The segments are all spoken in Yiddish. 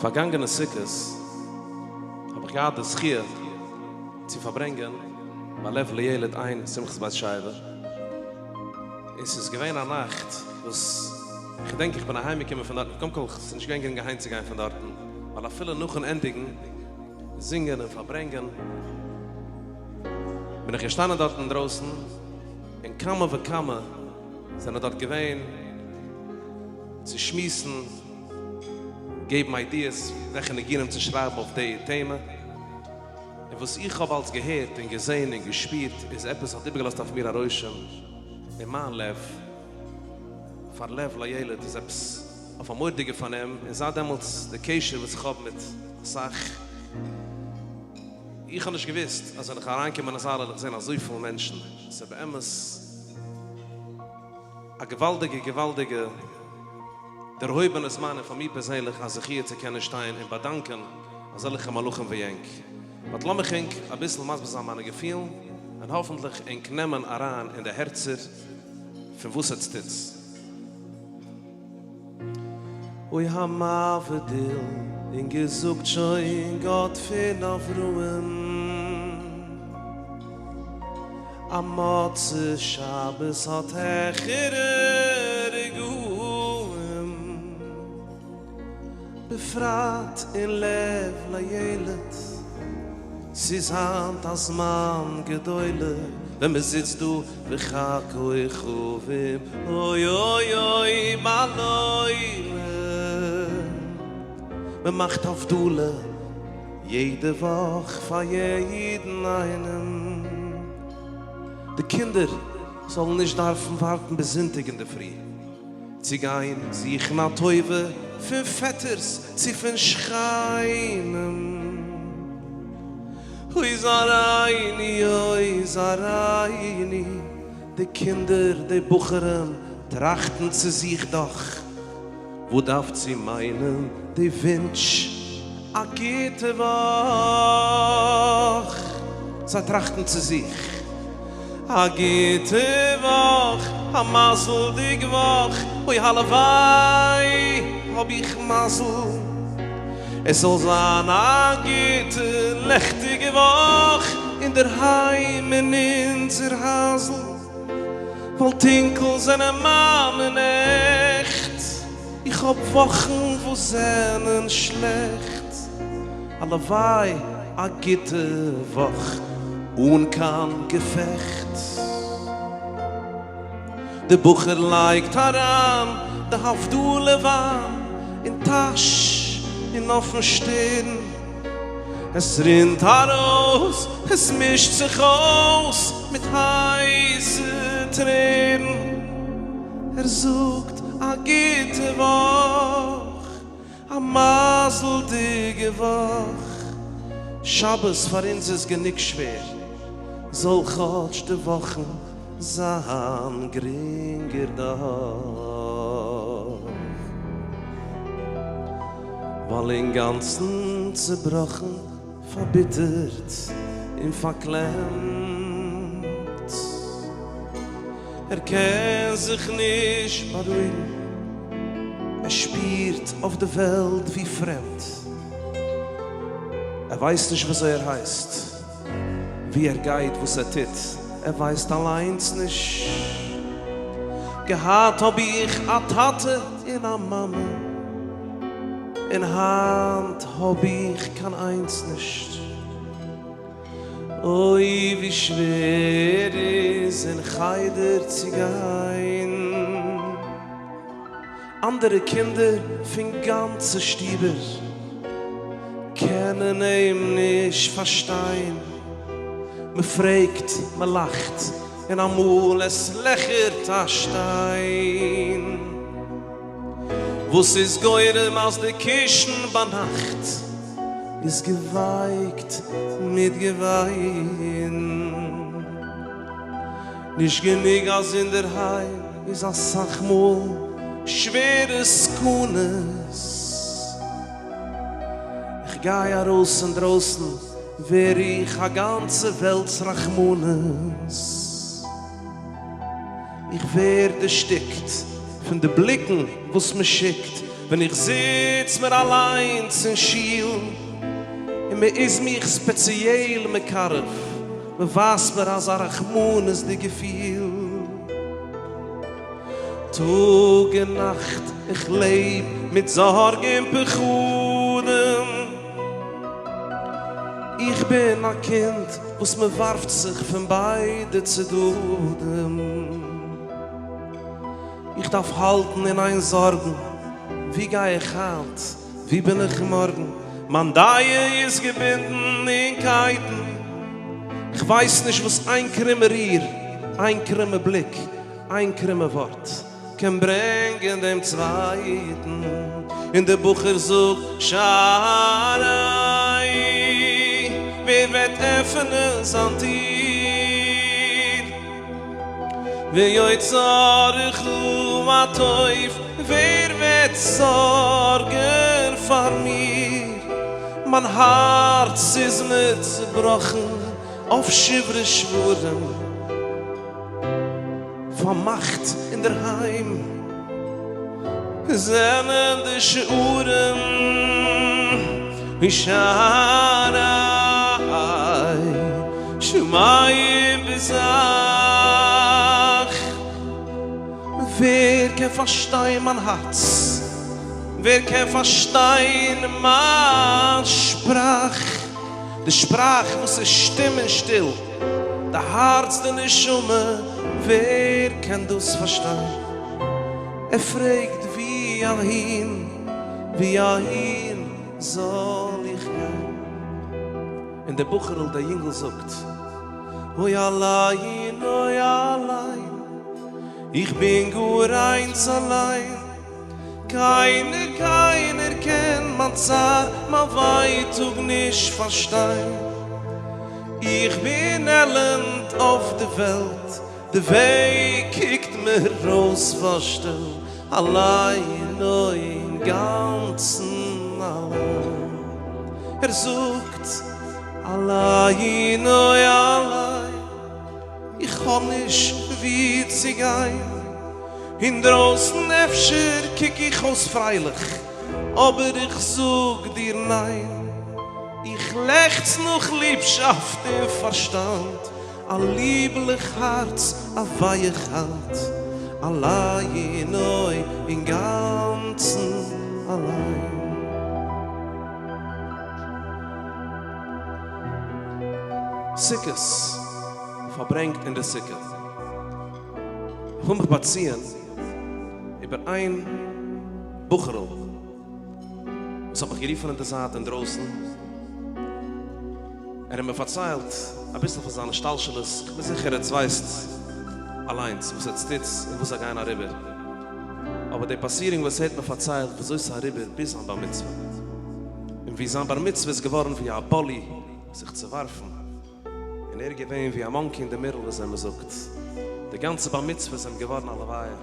פארגאנגענע סוכות האב איך געהאט די זכיה צו פארברענגען ביי לב לילד איין שמחת בית שואבה, און ס'איז געווען א נאכט וואס איך געדענק איך בין אהיימגעקומען פון דארטן, קודם כל ס'איז נישט געווען גרינג אהיימצוגיין פון דארטן, ווייל אפילו נאכן ענדיגן זינגען און פארברענגען בין איך געשטאנען דארט אינדרויסן און כמה וכמה זענען דארט געווען צו שמועסן, געבן ideas וועלכע ניגונים צו שרייבן אויף די טעמע, און וואס איך האב אלס געהערט און געזען און געשפירט איז עפעס האט איבערגעלאזט אויף מיר א רושם אין מיין לב, פאר לב לילד איז עפעס אויף א מורא'דיגע פארנעם, און זייט דעמאלטס די קשר וואס איך האב מיט אסאך, איך האב נישט געוואוסט אז ווען איך וועל אריינקומען אין זאל וועל איך זען אזויפיל מענטשן, ס'איז באמת א געוואלדיגע געוואלדיגע דערהויבענע זמן און פאר מיר פערזענליך א זכי' צו קענען שטיין און באדאנקען אזעלכע מלאכים ווי ענק. But לאמיך ענק אביסל מסביר זיין מיינע געפילן און האפענטליך ענק נעמען אריין אין די הערצער פון וואס עטס טוטס. אוי המבדיל און געזאגט שוין גאט פון אברהם א מוצאי שבת האט העכערע רגעים בפרט אין לב לילד ס'איז היינט א זמן גדולה ווען מ'זיצט דא וככוכבים אוי אוי אוי בלילה מ'מאכט הבדלה יעדע וואך פאר יעדן איינעם די קינדער זאלן נישט דארפן ווארטן ביז זונטאג אינדערפרי צו גיין זוכן א טובה פון פעטערס צו פון שכנים. אוי זרעיני אוי זרעיני, די קינדער די בחורים טראכטן צו זיך דאך, וואס דארף צו מיינען די ווינטש א גוטע וואך, זיי טראכטן צו זיך א גוטע וואך, א מזל'דיג וואך, אוי הלוואי האב איך מזל, עס זאל זיין א גוטע לעכטיגע וואך אינדערהיים אין אונזער הייזל, ווייל טונקל זענען מיינע נעכט, איך האב וואכן וואס זענען שלעכט, הלוואי א גוטע וואך אן קיין געפעכט. די בחור לייגט אריין די הבדלה וויין אין טאש און אויפן שטערן, עס רינט ארויס, עס מישט זיך אויס מיט הייסע טרערן, ער זאגט א גוטע וואך, א מזל'דיגע וואך, שבת פאר אונז איז גענוג שווער, זאל כאטש די וואכן זיין גרינגער דאך, ווייל אינגאנצן צובראכן, פארביטערט און פארקלעמט, ער קען זיך נישט בארואיגן, ער שפירט אויף די וועלט ווי פרעמד, ער ווייסט נישט וויאזוי ער הייסט, ווי ער גייט, וואס ער טוט, ער ווייסט אליינס נישט. געהאט האב איך א טאטע און א מאמע, און היינט האב איך קיין איינס נישט. אוי ווי שווער איז אין חדר צו גיין. אנדערע קינדער פון גאנצע שטיבער קענען אים נישט פארשטיין. מ'פרעגט, מ'לאכט, און אמאל עס לעכערט א שטיין. וואס איז גורם אז די קישן ביינאכט איז געווייקט מיט געוויין? נישט גענוג אז אינדערהיים איז אסאך מאל שווערע סכנות, איך גיי ארויס אינדרויסן ווער איך א גאנצע וועלטס רחמנות. איך ווער דערשטיקט פון די בליקן וואס מען שיקט. ווען איך זיץ מיר אליינס אין שול און מען איז מיך ספעציעל מקרב, מען ווייזט מיר אזא רחמנות'דיג געפיל. טאג און נאכט איך לעב מיט זארג און פחדים, איך בין א קינד וואס מען ווארפט זיך פון ביידע צדדים. איך דארף האלטן אין איין זארגן, ווי גיי איך היינט, ווי בין איך מארגן, מיין דעה איז געבינדן אין קייטן, איך ווייס נישט וואס איין קרומע ריר, איין קרומע בליק, איין קרומע ווארט, קען ברענגען דעם צווייטן, און דער בחור זאגט שערי, ווער וועט עפענען זיין טיר? ויוצרך מה טוב, ווער וועט זארגן פאר מיר? מיין הארץ איז מיר צובראכן אויף שברי שברים, פארמאכט אינדערהיים זענען די שערים, שערי שמים בזך. ווער קען פארשטיין מיין הארץ? ווער קען פארשטיין מיין שפראך? די שפראך וואס איז שטום און שטיל, די הארץ די נשמה, ווער קען דאס פארשטיין? ער פרעגט ווי אהין, ווי אהין זאל איך גיין? און דער בחור'ל דער יונגל זאגט, אוי אליין, אוי אליין, איך בין גאר איינס אליין, קיינער קיינער קען מיין צער מיין ווייטאג נישט פארשטיין, איך בין עלנד אויף די וועלט, די וועג קוקט מיר אויס פארשטעלט, אליין אוי אינגאנצן אליין, ער זאגט אליין אוי אליין. איך האב נישט וואו צו גיין, אינדרויסן אפשר קוק איך אויס פרייליך, אבער איך זאג דיר ניין, איך לעכץ נאך ליבשאפט און פארשטאנד, א ליבליך הארץ א ווייך האנט, אליין אוי אינגאנצן אליין. סוכות פארברענגט אין די סוכה. איך וויל מיך באציען איבער איין בחור'ל וואס האט מיך גערופן אין די זייט אינדרויסן, ער האט מיר פארציילט אביסל פון זיין השתלשלות, איך בין זיכער עטס ווייסט אליינס וואס עטס טוטס און וואס זיי גייען אריבער, אבער די פאסירונג וואס ער האט מיר פארציילט וויאזוי ס'איז אריבער ביז זיין בר מצוה, און ווי זיין בר מצוה איז געווארן ווי א באלי זיך צעווארפן, און ער איז געווען ווי א monkey אין די middle וויאזוי מען זאגט, די גאנצע בר מצוה איז אים געווארן א לוויה.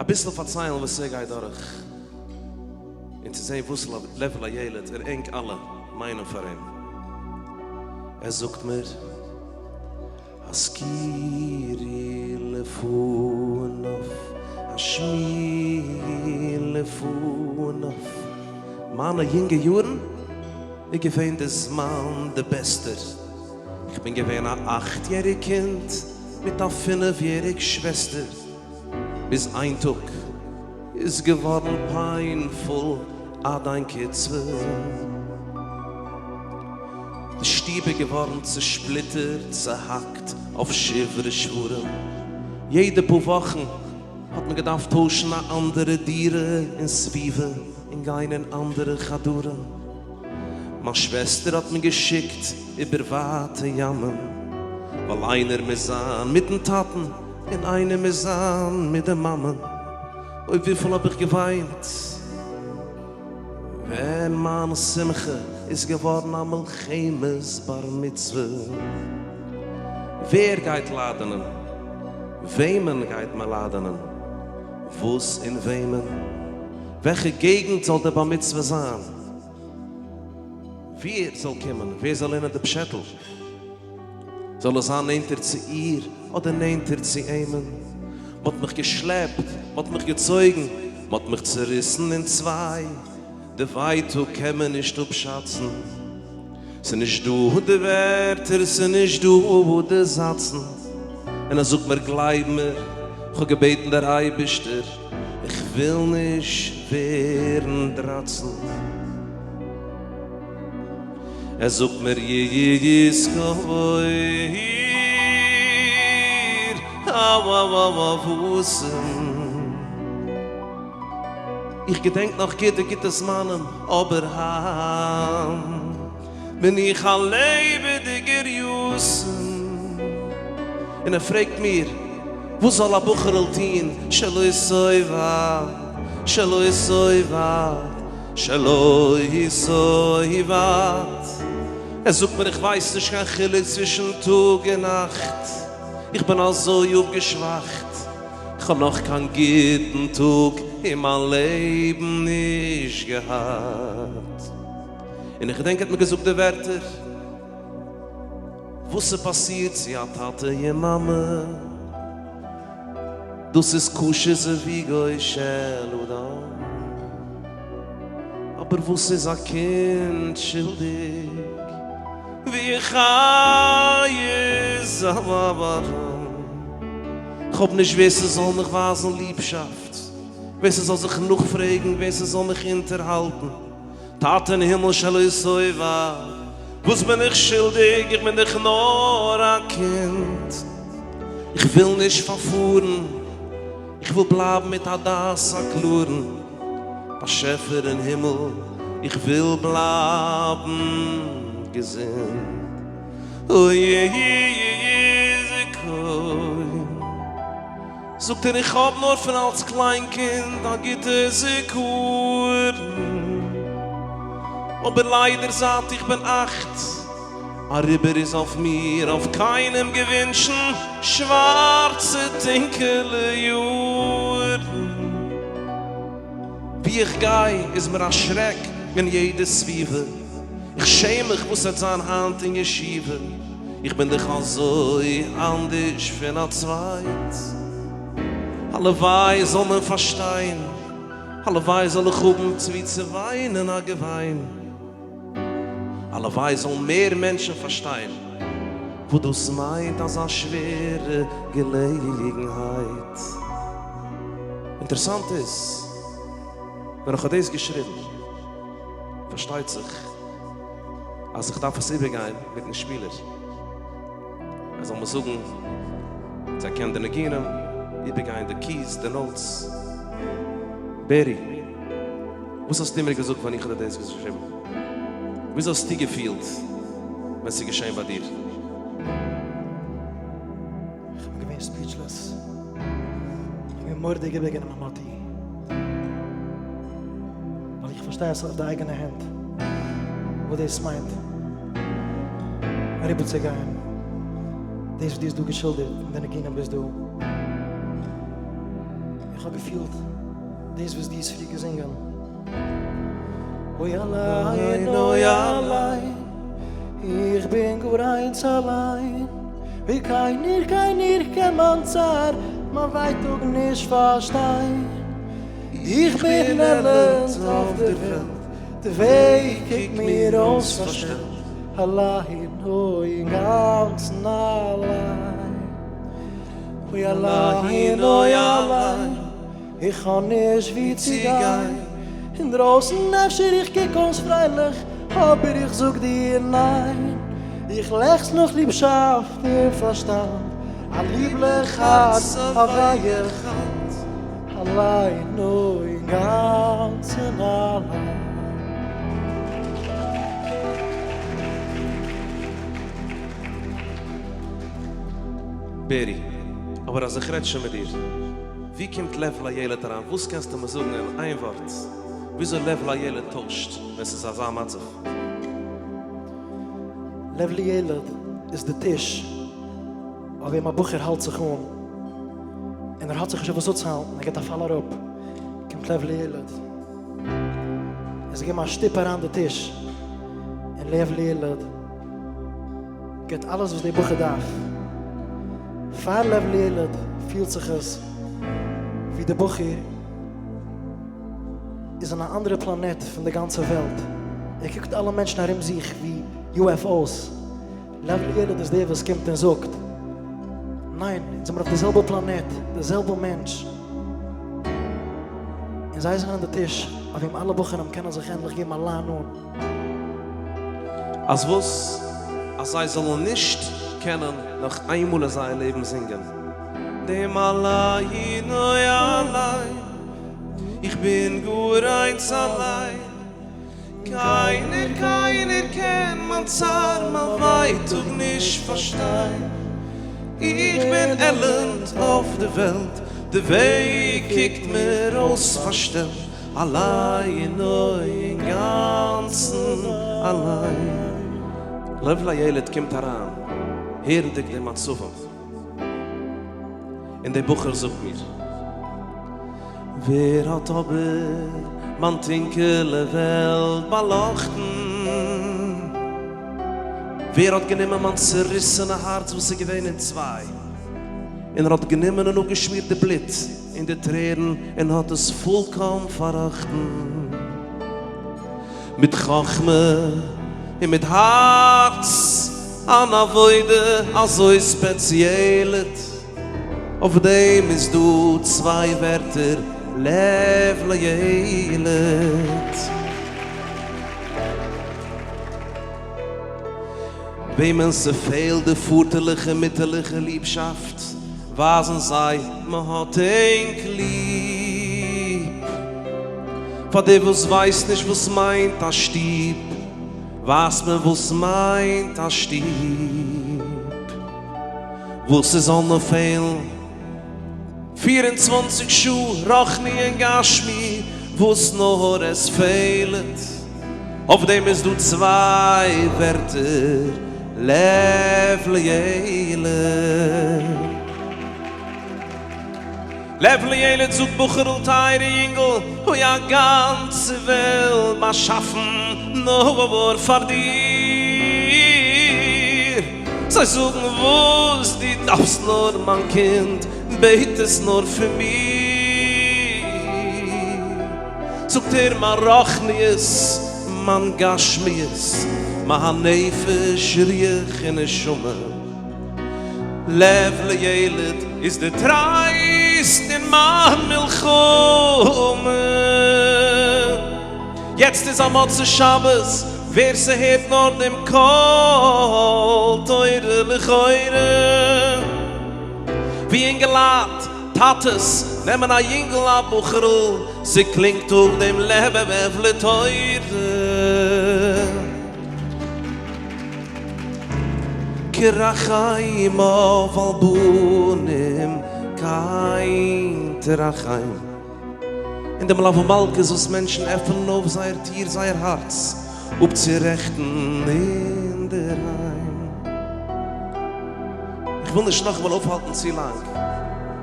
אביסל פארציילן וואס ער גייט דורך, און צו זען וואס לב לילד און ענק אלע מיינען פאר אים. ער זאגט מיר. הזכירי לפניו, השמיעי לפניו. מיינע יונגע יארן איז געווען די זמן די בעסטער. איך בין געווען א אכט יעריג קינד מיט א פינף יעריג שוועסטער. ביז איין טאג איז געווארן painful עד אין קצבה. די שטוב איז געווארן צעשפליטערט, צעהאקט אויף שברי שברים. יעדע פאר וואכן האט מען געדארפט טוישן א אנדערע דירה און סביבה און גיין אין אנדערע חדרים. מיין שוועסטער האט מען געשיקט איבער ווייטע ימים, ווייל איינער מוז זיין מיטן טאטן און איינער מוז זיין מיט די מאמען. אוי וויפיל האב איך געוויינט ווען מיין שמחה איז געווארן א מלחמת בר מצוה. ווער גייט לאדענען? וועמען גייט מען לאדענען? וואס און וועמען? וועלכע געגנט זאל די בר מצוה זיין? ווער זאל קומען? ווער זאל לערנען די פשעטל? זאל עס זיין נענטער צו איר אדער נענטער צו אימען? מ'האט מיך געשלעפט, מ'האט מיך געצויגן, מ'האט מיך צעריסן אין צוויי, די ווייטאג קען מען נישט אפשאצן, ס'נישט דא די ווערטער, ס'נישט דא די זאצן, און ער זאגט מיר גלייב מיר, כ'האב געבעטן דער אייבערשטער, איך וויל נישט ווערן דרייצן. ער זאגט מיר יזכור אבותים. איך געדענק נאך גוט די גוטע זמנים, אבער היינט בין איך א לעבעדיגער יתום. און ער פרעגט מיר וואס זאל א בחור'ל טון שלא תאבד שלא תאבד שלא תאבד. ער זאגט מיר איך ווייס נישט קיין חילוק צווישן טאג און נאכט, איך בין אזוי אפגעשוואכט, כ'האב נאך קיין גוטן טאג אין מיין לעבן נישט געהאט. און איך געדענק ער האט מיר געזאגט די ווערטער, וואס ס'פאסירט צו א טאטע און מאמע, דאס איז קשה זיווגו של אדם, אבער וואס איז א קינד שולדיג, והחי זבבם, כ'האב נישט ווער ס'זאל מיך ווייזן ליבשאפט, ווער ס'זאל זיך נאכפרעגן, ווער ס'זאל מיך אונטערהאלטן. טאטע אין הימל שלא תאבד, וואס בין איך שולדיג, איך בין דאך נאר א קינד, איך וויל נישט פארפארן, איך וויל בלייבן מיט א דעת א קלארן, באשעפער אין הימל, איך וויל בלייבן געזונט. אוי זאגט ער איך האב נאר פון אלס קליין קינד א גוטע זיכרון, אבער ליידער זייט איך בין אכט אריבער איז אויף מיר אויף קיינעם געווינטשן שווארצע טונקעלע יארן, ווי איך גיי איז מיר א שרעק אין יעדע סביבה, איך שעם מיך וואס וועט זיין היינט אין ישיבה. איך בין דאך אזוי אנדערש פון א צווייט, הלוואי זאל מען פארשטיין, הלוואי זאל איך האבן צו ווי צו וויינען א געוויין, הלוואי זאלן מער מענטשן פארשטיין וואס דאס מיינט אזא שווערע געלעגנהייט. אינטערעסאנט איז, ווען איך האב דאס געשריבן, פארשטייט זיך, אז איך דארף עס איבערגיין מיטן שפילער, ער זאל מיר זאגן צו ער קען די ניגונים, איבערגיין די keys, די notes. בערי, וואס האסטו מיר געזאגט ווען איך האב דיר דאס געשריבן? וויאזוי האסטו געפילט ווען ס'איז געשען ביי דיר? איך בין געווען speechless. איך בין מורא'דיג איבערגענומען מאטי. ווייל איך פארשטיי עס אויף די אייגענע הענט וואס דאס מיינט אריבערצוגיין דאס וואס דו האסט דא געשילדערט אין די ניגונים ביז דא. איך האב געפילט דאס וואס דו האסט פריער געזינגען. אוי אליין אוי אליין איך בין גאר איינס אליין ווי קיינער קיינער קען מיין צער מיין ווייטאג נישט פארשטיין איך בין עלנד אויף דער וועלט די וועג קוקט מיר אויס פארשטעלט אליין אוי אינגאנצן אליין אוי אליין אוי אליין. איך האב נישט ווי צו גיין אינדרויסן אפשר איך קוק אויס פרייליך אבער איך זאג דיר ניין איך לעכץ נאך ליבשאפט און פארשטאנד א ליבליך הארץ א ווייעך האנט אליין אוי אינגאנצן אליין. בערי, אבער אז איך רעד שוין מיט דיר. ווי קומט לב לילד אריין? וואס קענסטו מיר זאגן אין איין ווארט וויאזוי לב לילד טוישט ווען ס'איז אזא מצב? לב לילד איז די טיש אויף וועם א בחור האלט זיך אן, און ער האט זיך נישט אויף וואס אפצוהאלטן, ער געט א פאל אראפ, קומט לב לילד און זיי געבן א שטופ אריין די טיש, און לב לילד געבט אלעס וואס די בחור דארף. פאר לב לילד פילט זיך עס. ווי דער בחור איז אין א אנדערע פלאנעט פון די גאנצע וועלט, ער קוקט אלע מענטשן ארום זיך ווי UFOs, לב לילד איז דער וואס קומט און זאגט, ניין, אונז זעמיר אויף די זעלבע פלאנעט, די זעלבע מענטש, און זיי זענען די טיש אויף וועם אלע בחורים קענען זיך ענדליך געבן א ליין אן. אז וואס? אז זיי זאלן נישט קענען נאך איינמאל אין זייער לעבן זינגען דעם אליין אוי אליין, איך בין גאר איינס אליין, קיינער קיינער קען מיין צער מיין ווייטאג נישט פארשטיין, איך בין עלנד אויף די וועלט, די וועג קוקט מיר אויס פארשטעלט, אליין אוי אינגאנצן אליין. לב לילד קומט אריין הערנדיג די מצבים, און דער בחור זאגט מיר, ווער האט אבער מיין טונקעלע וועלט באלאכטן? ווער האט גענומען מיין צעריסענע הארץ וואס איז געווען אין צוויי, און ער האט גענומען און אפגעשמירט די בלוט און די טרערן און האט עס פולקאם פארראכטן מיט חכמה און מיט הארץ, אן עבודה אזוי ספעציעלעט, אויף דעם איז דא צוויי ווערטער לב לילד. וועמען ס'פעלט די פאטערליכע מוטערליכע ליבשאפט, ווייזן זיי מ'האט ענק ליב. פאר דער וואס ווייסט נישט וואס מיינט א שטוב, ווייזט מען וואס מיינט א שטוב. וואס ס'זאל נאר פעלן 24 שעה רוחני און גשמי, וואס נאר עס פעלט, אויף דעם איז דא צוויי ווערטער, לב לילד. לב לילד זאגט בחור'ל טייערע יונגל, אוי א גאנצע וועלט באשאפן נאר פאר דיר, זיי זאגן וואס דו דארפסט נאר מיין קינד, בעט עס נאר פון מיר, זאגט ער מיין רוחניות, מיין גשמיות, מיין נפש רוח און נשמה. לב לילד איז די טרייסט אין מיין מלחמה. יעצט איז א מוצאי שבת, ווער ס'הערט נאר דעם קול תורה לכאורה. ווי אינגעלייט, טאטעס, נעמען א יונגל א בחור'ל, ס'קלינגט אפ דעם לב לתורה. כרחם אב על בנים כן תרחם. און די מלוה מלכה'ס וואס מענטשן עפענען אויף זייער טיר זייער הארץ אפצורעכטן אינדערהיים. איך וויל נישט נאכאמאל אויפהאלטן צו לאנג,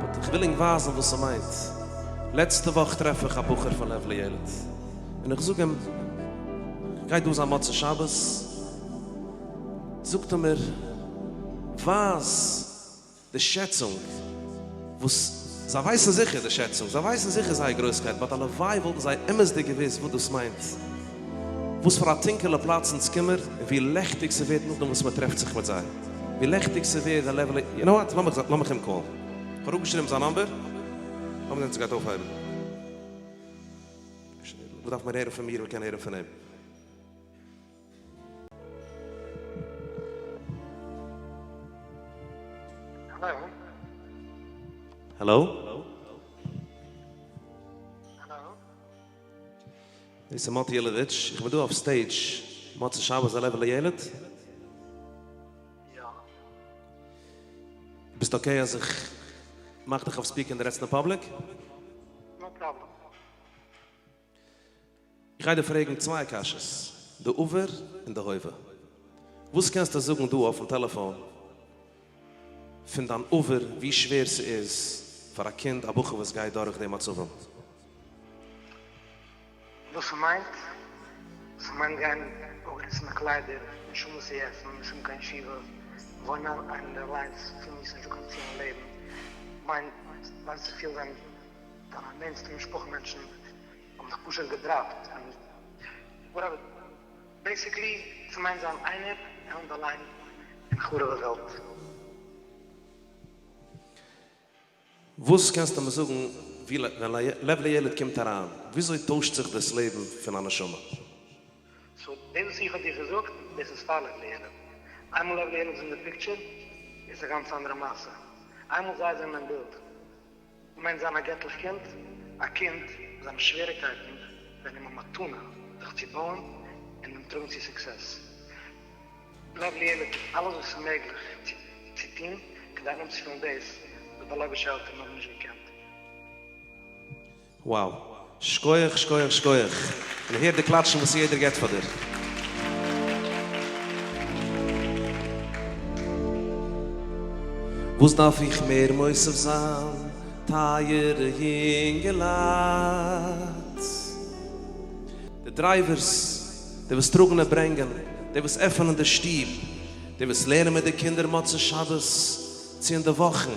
but איך וויל ענק ווייזן וואס ס'מיינט. לעצטע וואך טרעף איך א בחור פון לב לילד און איך זאג אים גייט דא זיין מוצאי שבת? זאגט ער מיר, ווייז די שעצונג וואס זיי ווייסן זיכער די שעצונג, זיי ווייסן זיכער זייער גרויסקייט, but הלוואי וואלטן זיי אמת'דיג געוואוסט וואס דאס מיינט, וואס פאר א טונקעלע פלאץ אונז קומער, און ווי לעכטיג ס'ווערט נאכדעם וואס מ'טרעפט זיך מיט זיי, ווי לעכטיג ס'ווערט די level, you know what, לאמיך אים call ן, כ'האב אראפגעשריבן זיין number, לאמיר זען צו גייט אויפהייבן. וואס דארף מען הערן פון מיר, מ'קען הערן פון אים. Hello. Hello? Hello. דאס איז מאטי אילאוויטש, איך בין דא אויף stage מוצאי שבת א לב לילד. יא. ביסט okay אז איך מאך דיך אויף speaker און דו רעדסט אין public? No problem. איך גיי דיר פרעגן צוויי קשיות, די עבר און די הווה. וואס קענסטו זאגן דא אויפן טעלעפאן פון דיין עבר ווי שווער ס'איז פאר א קינד א בחור וואס גייט דורך די מצבים? וואס ס'מיינט? ס'מיינט גיין אפגעריסענע קליידער, נישט האבן וואס צו עסן, נישט האבן קיין ישיבה, וואוינען אליינס, פילן ווי ס'נישטא קיין ציל אין לעבן, מיינט צו פילן. דיינע נענסטע משפחה מענטשן האבן דיך פשוט געדראפט און וואטעווער. בעיסיקלי ס'מיינט זיין איינער עלנד אליין אין חרוב'ע וועלט. וואס קענסטו מיר זאגן ווי ווען לב לילד קומט אריין וויאזוי טוישט זיך דאס לעבן פון א נשמה? סאו דאס וואס איך האב דיר געזאגט דאס איז פאר לב לילד. איינמאל לב לילד איז אין די פיקטשער איז א גאנץ אנדערע מעשה. איינמאל זיי זענען אין בילד מיינט זיין א געטליך קינד, א קינד וואס זיינע שוועריקייטן זענען אים א מתנה זיך צו בויען און אים טראגן צו סוקסעס. לב לילד טוט אלעס וואס איז מעגליך צו טון כדי אנצופילן דאס וואס ביאלאגישע עלטערן האבן נישט געקענט. Wow. שכוח שכוח שכוח. און הער די קלאטשן וואס יעדער געט פאר דיר. וואס דארף איך מער מוסיף זיין טייערע יונגעלייט? די דרייווערס, די וואס טראגן און ברענגען, די וואס עפענען די שטוב, די וואס לערנען מיט די קינדער מוצאי שבת צו אין די וואכן,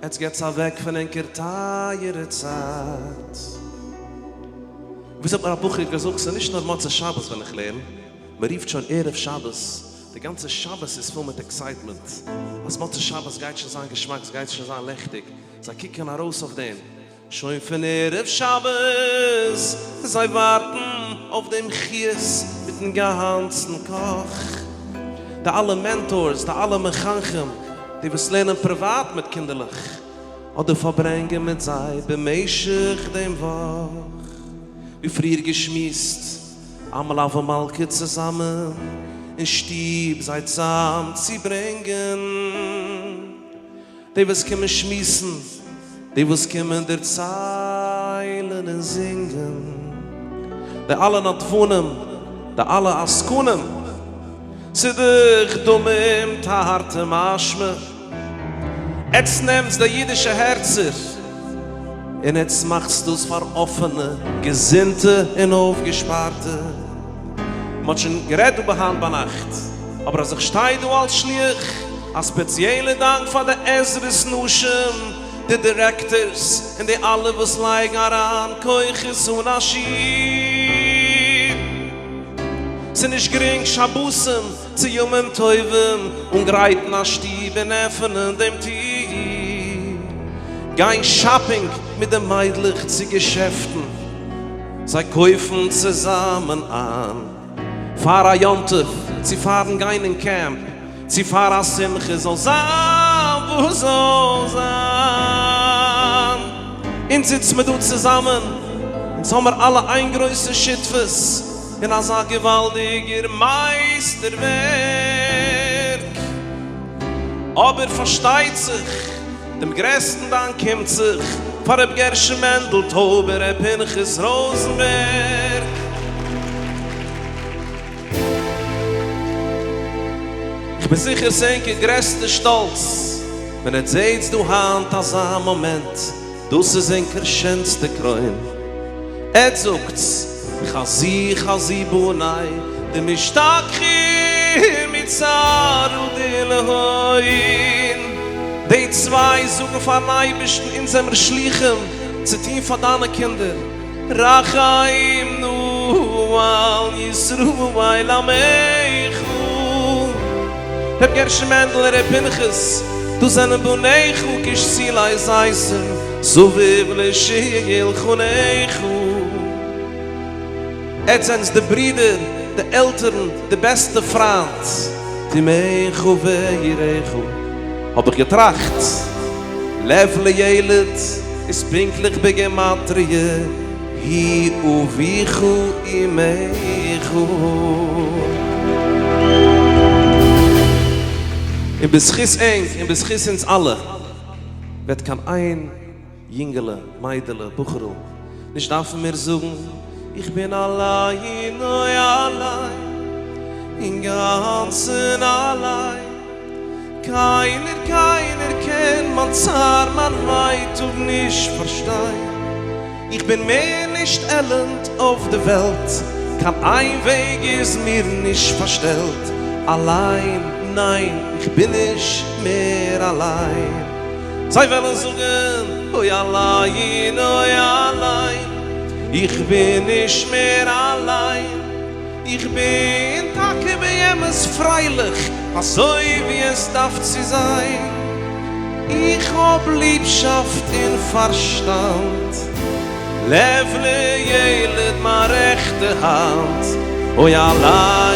עטס געטס אוועק פון ענקער טייערע צייט. וויאזוי האט מיר א בחור געזאגט, ס'איז נישט נאר מוצאי שבת ווען איך לערן, מען רופט שוין ערב שבת, די גאנצע שבת איז פול מיט עקסייטמענט, אז מוצאי שבת גייט שוין זיין געשמאק, ס'גייט שוין זיין לעכטיג, זיי קוקן ארויס אויף דעם שוין פון ערב שבת, זיי ווארטן אויף דעם חיות מיטן גאנצן קאך. די אלע מענטארס, די אלע מחנכים, די וואס לערנען פריוואט מיט קינדערלעך, אדער פארברענגען מיט זיי במשך דעם וואך, ווי פריער געשמועסט, א מלוה מלכה צוזאמען אין שטוב זיי צאם צו ברענגען. די וואס קומען שמועסן, די וואס קומען דערציילן און זינגען, די אלע נדבנים, די אלע עסקנים, ס'דאך דמים תרתי משמע, עטס נעמטס די אידישע הערצער און עטס מאכטס דאס פאר אפענע, געזונטע און אויפגעשפארטע. מ'האט שוין גערעדט דא ביי היינט ביינאכט, אבער אז איך שטיי דא אלס שליח, א ספעציעלע דאנק פאר די עזרת נשים, די דירעקטארס, און די אלע וואס לייגן אריין כוחות אן א שיעור. ס'נישט גרינג שבתים צו ימים טובים אנגרייטן א שטוב און עפענען דעם טיר, גיין שאפינג מיט די מיידלעך צו געשעפטן, זיי קויפן צוזאמען איין פאר א יום טוב, צו פארן גיין אין קעמפ, צו פאר א שמחה, זאל זיין וואס זאל זיין, אונז זיצט מיר דא צוזאמען, אונז האמיר אלע איין גרויסע שותפות אין אזא געוואלדיגער מייסטער ווערק, אבער פארשטייט זיך דעם גרעסטן דאנק קומט זיך פאר ר' גרשון מענדל טויבער, ר' פנחס ראזענבערג. איך בין זיכער ס'ענקער גרעסטע שטאלץ ווען עטס זעהטס דא היינט אזא מאמענט, דאס איז ענקער שענסטע קרוין. עטס זאגטס חזי חזי בני דמשתכחי מצערא דילהון, די צוויי זאגן פארן אייבערשטן אונז זעמער שלוחים צו טון פאר דיינע קינדער, רחם נא על ישראל עמך. ר' גרשון מענדל ר' פנחס, דאס זענען בניך כשתילי זיתים סביב לשולחנך. עטס זענטס די ברידער, די עלטערן, די בעסטע פריינט. תומיך ויראיך האב איך געטראכט, לב לילד איז פונקטליך בגימטריא הוא אביך אמך. און בזכות ענק און בזכות אונז אלע וועט קיין איין יונגעלע, מיידעלע, בחור'ל נישט דארפן מער זאגן איך בין אליין אוי אליין, אינגאנצן אליין, קיינער קיינער קען מיין צער מיין ווייטאג נישט פארשטיין, איך בין מער נישט עלנד אויף די וועלט, קיין איין וועג איז מיר נישט פארשטעלט, אליין, ניין, איך בין נישט מער אליין. זיי וועלן זאגן. אוי אליין, אוי אליין, איך בין נישט מער אליין, איך בין טאקע באמת פרייליך אזוי ווי עס דארף צו זיין, איך האב ליבשאפט און פארשטאנד, לב לילד מיין רעכטע האנט, אוי אליין.